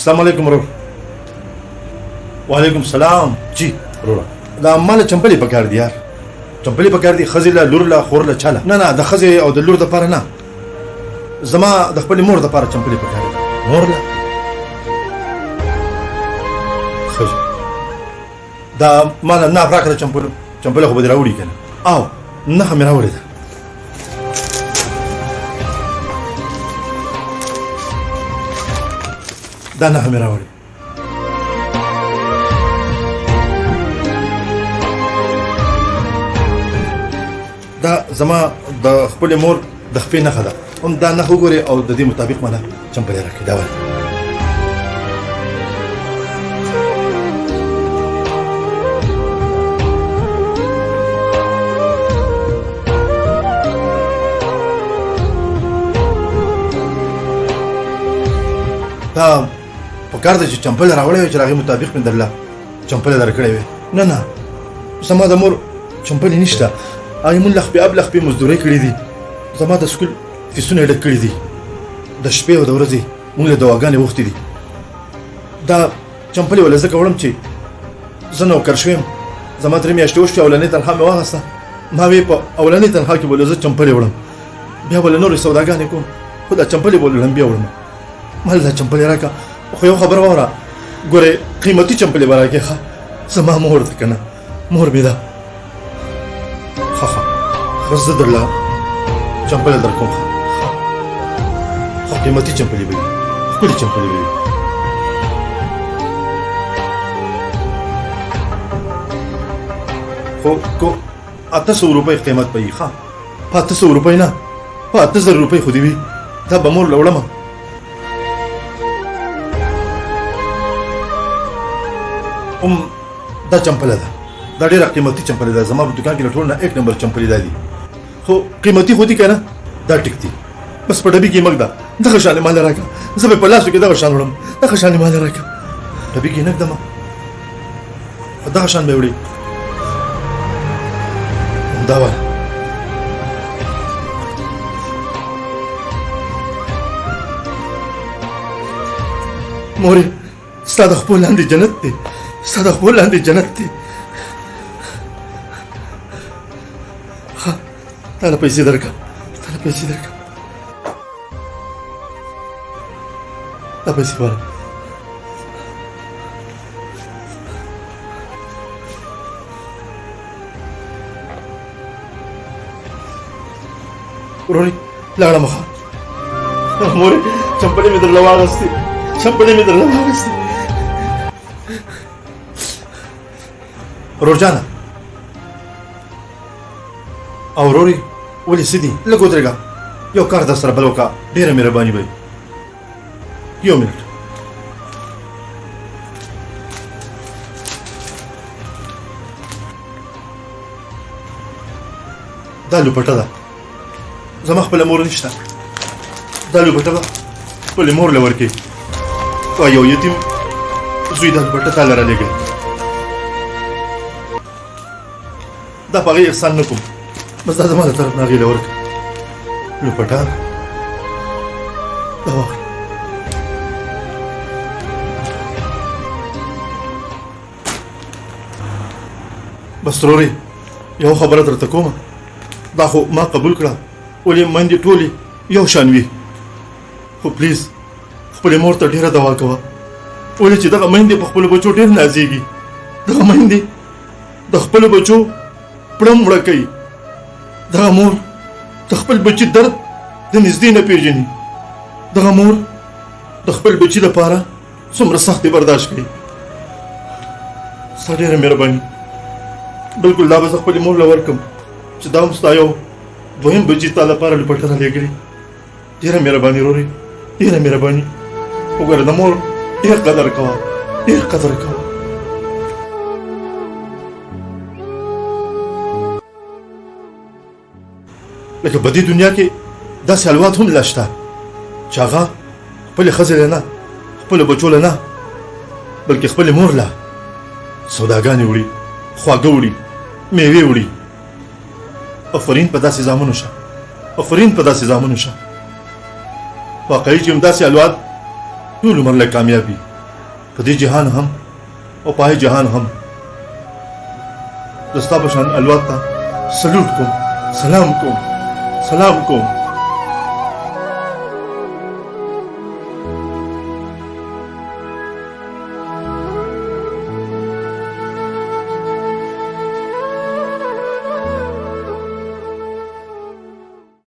السلام علیکم ورور. وعلیکم سلام. جی وروره، دا مال چمپلې پکار دي یار، چمپلې پکار دي، ښځې له، لور له، خور له، چا له؟ نه نه، د ښځې او د لور دپاره نه، زما د خپلې مور دپاره چمپلې پکار دي. مور له؟ ښه جي، دا مال نه راکړه چمپلو، چمپله خو به دې راوړي که نه؟ او نښه مې راوړې ده. دا نښه مې راوړې. دا زما د خپلې مور د خپې نښه ده، هم دا نښه وګورئ او د دې مطابق ماله چمپلې راکړئ. دا وایي دا پکار ده چې چمپل راوړی وای چې د هغې مطابق مې درله چمپله درکړې وی. نه نه، زما د مور چمپلې نشته، هغې مونږ له خپې اب له خپې مزدورۍ کړې دي، زما د سکول فیسونه یې ډک کړي دي، د شپې او د ورځې مونږ له دواګانې غوښتې دي. دا چمپلې وله ځکه وړم چې زه نوکر شوی یم، زما 3 میاشتې وشوې، اولنۍ تنخوا مې واخیسته، ما وی په اولنۍ تنخوا کې به له زه چمپلې وړم، بیا به له نورې سوداګانې کوم، خو دا چمپلې به له لمبې وړم. مال دا چمپلې راکړه، خو یو خبره واوره، ګورې قیمتي چمپلې به راکړې. ښه زما مور ده که نه، مور مې ده. ښه ښه، بس زه درله چمپلې درکوم. ښه ښه، قیمتي چمپلې به وي، ښکلې چمپلې به وي. خو کو 800 روپۍ قیمت به وي. ښه په 800 روپۍ نه، په 8000 روپۍ خو دې وي، دا به مور له وړمه. هم دا چمپله ده، دا ډېره قیمتي چمپله ده، زما په دکان کې له ټولو نه 1 نمبر چمپلې دا دي، خو قیمتي خو دي که نه، دا ټیک دي، بس په ډبي کې یې مه ږده، دغه شان یې ماله راکړه، زه به په لاسو کې دغه شان وړم، دغه شان یې ماله راکړه، ډبي کې یې نه ږدم، خو دغه شان به یې وړي. همدا وایه. مورې ستا د خپو لاندې جنت دی، ستا د خپو لاندې جنت دی. ښه تا له پیسې درکړه، تا له پیسې درکړه، دا پیسې واله. ورورې لاړم. ښه مورې چمپلې مې درله واغوستې، چمپلې مې درله واغوستې. ورور جانه او ورورې ولې څه دي؟ لږ ودرېږه، یو کار در سره بل وکړه، ډېره مهرباني به وي. یو منټ. دا لوپټه ده، زما خپله مور نشته، دا لوپټه به خپلې مور له ورکوي. یو یتیم زوی دا لوپټه تا له رالېږلې، دا په هغې احسان نه کوم، بس دا زما له طرف نه هغې له ورکړه. لوپټه دا واخله. بس ترورې یو خبره درته کومه، دا خو ما قبول کړه، ولې میندې ټولې یو شان وي، خو پلیز خپلې مور ته ډېره دوا کوه، ولې چې دغه میندې په خپلو بچو ډېر نازېږي، دغه میندې د خپلو بچو پړه مړه کوي، دغه مور د خپل بچي درد د نږدې نه پېژني، دغه مور د خپل بچي لپاره څومره سختې برداشت کوي. ستا ډېره مهرباني، بلکل دا به زه خپلې مور له ورکړم چې دا هم ستا یو دویم بچي ستا لپاره لوپټه رالېږلې. ډېره مهرباني ورورې، ډېره مهرباني. وګوره د مور ډېر قدر کوه، ډېر قدر کوه. لکه په دې دنیا کې داسې الوات هم لا شته چې هغه خپلې ښځې له نه، خپلو بچو له نه، بلکې خپلې مور له سوداګانې وړي، خواږه وړي، میوې وړي. افرین په داسې زامنو شه، افرین په داسې زامنو شه. واقعي چې همداسې الواد ټول عمر له کامیاب وي. په دې جهان هم او پای جهان هم زه ستا په شان الوت ته سلوټ کوم، سلام کوم، سلام کوم.